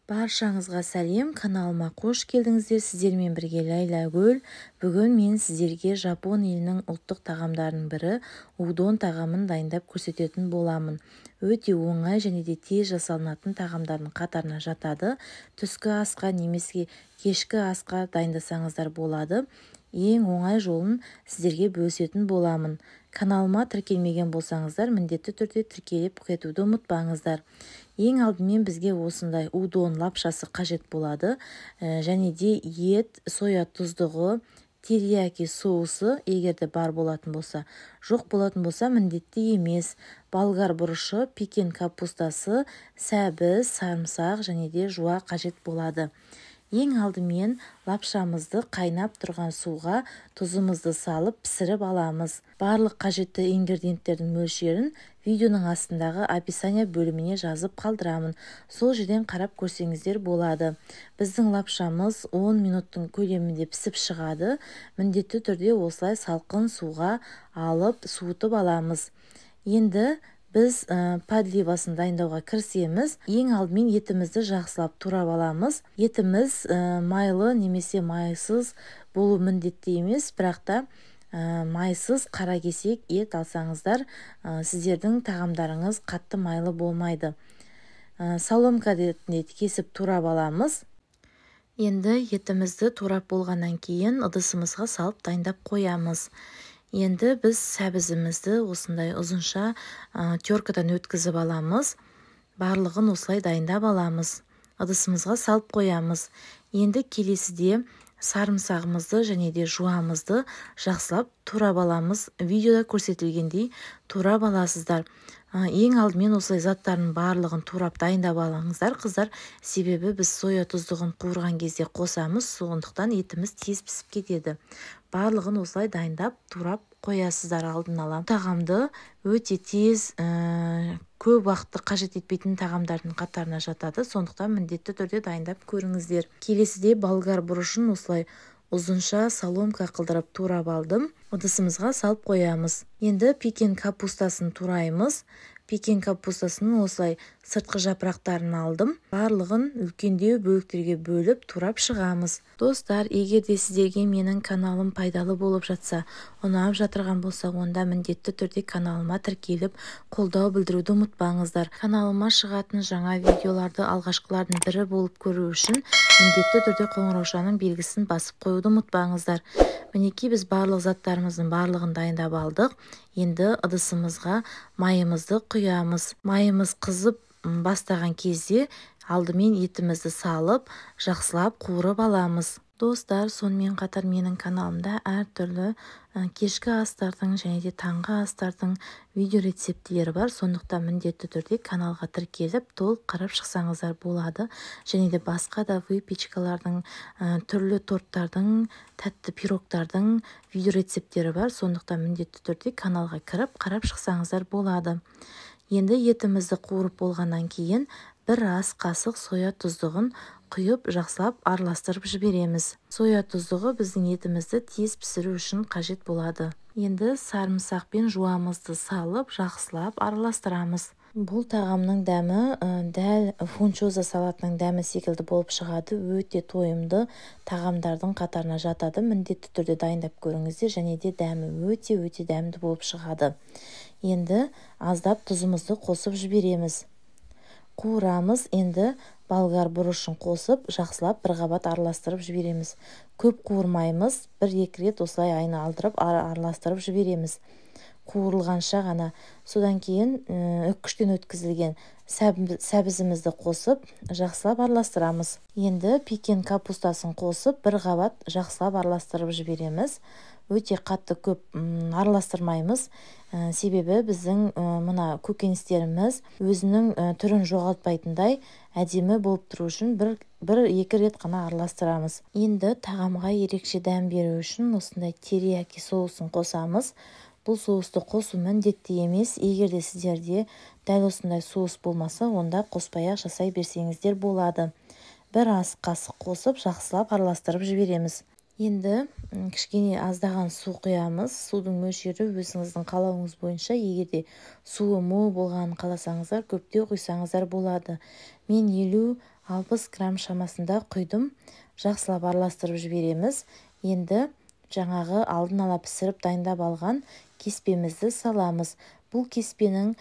Баршаңызға сәлем, каналыма қош келдіңіздер. Сіздермен бірге Ләйләгүл. Бүгін мен сіздерге жапон елінің ұлттық тағамдарының бірі удон тағамын дайындап көрсететін боламын. Өте оңай және де тез жасалынатын тағамдардың қатарына жатады. Түскі асқа немесе кешкі асқа дайындасаңыздар болады. Ең оңай жолын сіздерге бөлісетін боламын. Каналыма тіркелмеген болсаңыздар, міндетті түрде тіркеліп кетуді ұмытпаңыздар. Ең алдымен бізге осындай удон лапшасы қажет болады. Және де ет, соя тұздығы, терияки соусы, егер де бар болатын болса, жоқ болатын болса міндетті емес. Болгар бұрышы, пекен капустасы, сәбіз, сарымсақ және де жуа қажет болады. Ең алдымен лапшамызды қайнап тұрған суға тұзымызды салып пісіріп аламыз. Барлық қажетті ингредиенттердің мөлшерін видеоның астындағы описание бөліміне жазып қалдырамын. Сол жерден қарап көрсеңіздер болады. Біздің лапшамыз 10 минуттың көлемінде пісіп шығады. Міндетті түрде осылай салқын суға алып суытып аламыз. Енді біз подливасын дайындауға кірісеміз. Ең алдымен етімізді жақсылап турап аламыз. Етіміз майлы немесе майсыз болу міндетті емес, бірақ та майсыз қара кесек ет алсаңыздар, сіздердің тағамдарыңыз қатты майлы болмайды. Соломка ретінде кесіп турап аламыз. Енді етімізді турап болғаннан кейін ыдысымызға салып дайындап қоямыз. Енді біз сәбізімізді осындай ұзынша теркадан өткізіп аламыз. Барлығын осылай дайындап аламыз. Ыдысымызға салып қоямыз. Енді келесіде сарымсағымызды және де жуамызды жақсылап турап аламыз. Видеода көрсетілгендей турап аласыздар. Ең алдымен осылай заттардың барлығын турап дайындап алыңыздар, қыздар. Себебі біз соя тұздығын қуырған кезде қосамыз, сондықтан етіміз тез пісіп кетеді. Барлығын осылай дайындап турап қоясыздар алдын ала. Тағамды өте тез, көп уақытты қажет етпейтін тағамдардың қатарына жатады, сондықтан міндетті түрде дайындап көріңіздер. Келесіде болгар бұрышын осылай ұзынша соломка қылдырып турап алдым. Ыдысымызға салып қоямыз. Енді пекен капустасын тураймыз. Пекен капустасының осылай сыртқы жапырақтарын алдым. Барлығын үлкендеу бөліктерге бөліп турап шығамыз. Достар, егер де сіздерге менің каналым пайдалы болып жатса, ұнап жатырған болса, онда міндетті түрде каналыма тіркеліп, қолдау білдіруді ұмытпаңыздар. Каналыма шығатын жаңа видеоларды алғашқылардың бірі болып көру үшін міндетті түрде қоңыраушаның белгісін басып қоюды ұмытпаңыздар. Мінекей біз барлық заттарымыздың барлығын дайындап алдық. Енді ыдысымызға майымызды құямыз. Майымыз қызып бастаған кезде алдымен етімізді салып, жақсылап қуырып аламыз. Достар, сонымен қатар менің каналымда әртүрлі кешкі астардың және де таңғы астардың видео рецептілері бар. Сондықтан міндетті түрде каналға тіркеліп, толық қарап шықсаңыздар болады. Және де басқа да выпечкалардың, түрлі торттардың, тәтті пирогтардың видео рецепттері бар. Сондықтан міндетті түрде каналға кіріп, қарап шықсаңыздар болады. Енді етімізді қуырып болғаннан кейін бір ас қасық соя тұздығын құйып, жақсылап араластырып жібереміз. Соя тұздығы біздің етімізді тез пісіру үшін қажет болады. Енді сарымсақ пен жуамызды салып, жақсылап араластырамыз. Бұл тағамның дәмі дәл фунчоза салатының дәмі секілді болып шығады. Өте тойымды тағамдардың қатарына жатады. Міндетті түрде дайындап көріңіздер, және де дәмі өте-өте дәмді болып шығады. Енді аздап тұзымызды қосып жібереміз. Қуырамыз. Енді болгар бұрышын қосып, жақсылап бір қабат араластырып жібереміз. Көп қуырмаймыз, бір-екі рет осылай айналдырып араластырып жібереміз. Қуырылғанша ғана. Содан кейін үккіштен өткізілген сәбізімізді қосып, жақсылап араластырамыз. Енді пекен капустасын қосып, бір қабат жақсылап араластырып жібереміз. Өте қатты көп араластырмаймыз. Себебі біздің мына көкөністеріміз өзінің түрін жоғалтпайтындай әдемі болып тұру үшін бір екі рет қана араластырамыз. Енді тағамға ерекше дәм беру үшін осындай терияки соусын қосамыз. Бұл соусты қосу міндетті емес. Егер де сіздерде дәл осындай соус болмаса, онда қоспай-ақ жасай берсеңіздер болады. Бір ас қасық қосып, жақсылап араластырып жібереміз. Енді кішкене аздаған су құямыз. Судың мөлшері өзіңіздің қалауыңыз бойынша. Егер де суы мол болғанын қаласаңыздар, көптеу құйсаңыздар болады. Мен 50 60 грамм шамасында құйдым. Жақсылап араластырып жібереміз. Енді жаңағы алдын ала пісіріп дайындап алған кеспемізді саламыз. Бұл кеспенің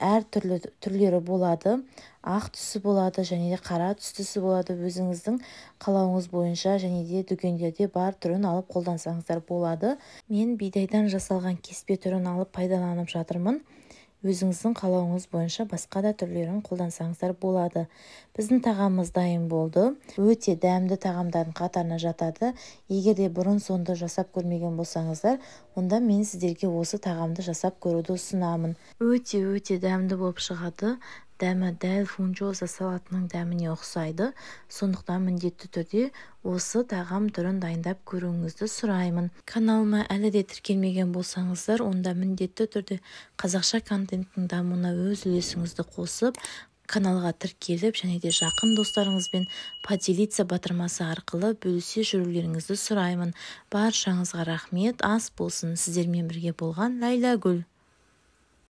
әр түрлі түрлері болады. Ақ түсі болады және де қара түстісі болады. Өзіңіздің қалауыңыз бойынша және де дүкендерде бар түрін алып қолдансаңыздар болады. Мен бидайдан жасалған кеспе түрін алып пайдаланып жатырмын. Өзіңіздің қалауыңыз бойынша басқа да түрлерін қолдансаңыздар болады. Біздің тағамымыз дайын болды. Өте дәмді тағамдардың қатарына жатады. Егер де бұрын соңды жасап көрмеген болсаңыздар, онда мен сіздерге осы тағамды жасап көруді ұсынамын. Өте-өте дәмді болып шығады. Дәмі дәл фунчоза салатының дәміне ұқсайды. Сондықтан міндетті түрде осы тағам түрін дайындап көруіңізді сұраймын. Каналыма әлі де тіркелмеген болсаңыздар, онда міндетті түрде қазақша контенттің дамуына өз үлесіңізді қосып, каналға тіркеліп және де жақын достарыңызбен поделиться батырмасы арқылы бөлісе жүрулеріңізді сұраймын. Баршаңызға рахмет, ас болсын. Сіздермен бірге болған Ләйләгүл.